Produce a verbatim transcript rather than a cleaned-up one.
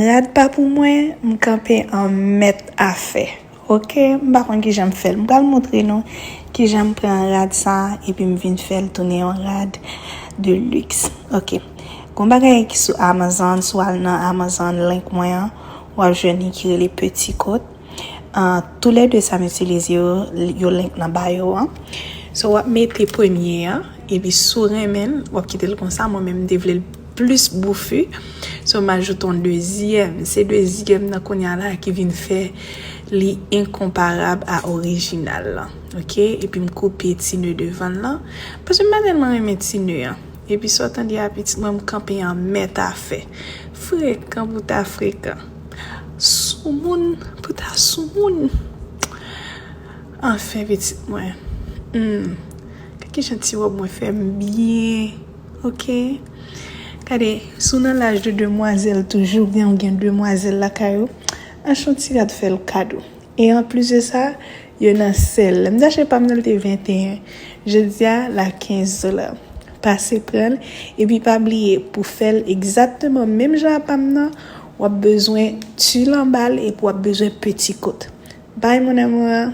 Rad pa pou mwen, m kanpe an mèt afè. Ok, m pa konn kijan m fè l. M pral montre nou kijan m pran rad sa epi m vin fè l tounen yon rad de luxe. Ok. Gon bagay ki sou Amazon, si w al nan Amazon link mwen an, w ap jwenn li ki rele Petit Coat. Uh, toulède sa m itilize yo, yo link nan bio an. So w ap mete premye an, epi si w renmen l, w ap kite l konsa. Mwen menm m te vle l plis boufi. So m ajoute yon dezyèm. Se dezyèm nan kounye a la ki vin fè li enkonparab a orijinal lan. Ok? Epi m koupe ti ne devan l lan. Paske m pa tèlman renmen ti ne an. Epi sa w tande a pitit mwen, m kanpe an mèt afè. Frekan pou ta frekan. Soumoun pou ta soumoun. Anfen pitit mwen. Hmm. Gade kijan ti wòb mwen fè m byen. Ok. Gade, si w nan laj de demwazèl toujou, oubyen w gen demwazèl lakay ou, achte yon ti rad fè l kado. E anplis de sa, yo nan sèl. Lè m te achte pa m nan, l te venteyen. Jodi a, l a kenz dola. Pase pran l, epi pa bliye, pou fè l egzakteman menm jan a pa m nan, w ap bezwen tulle anba l epi w ap bezwen Petit Coat. Bye mon amour.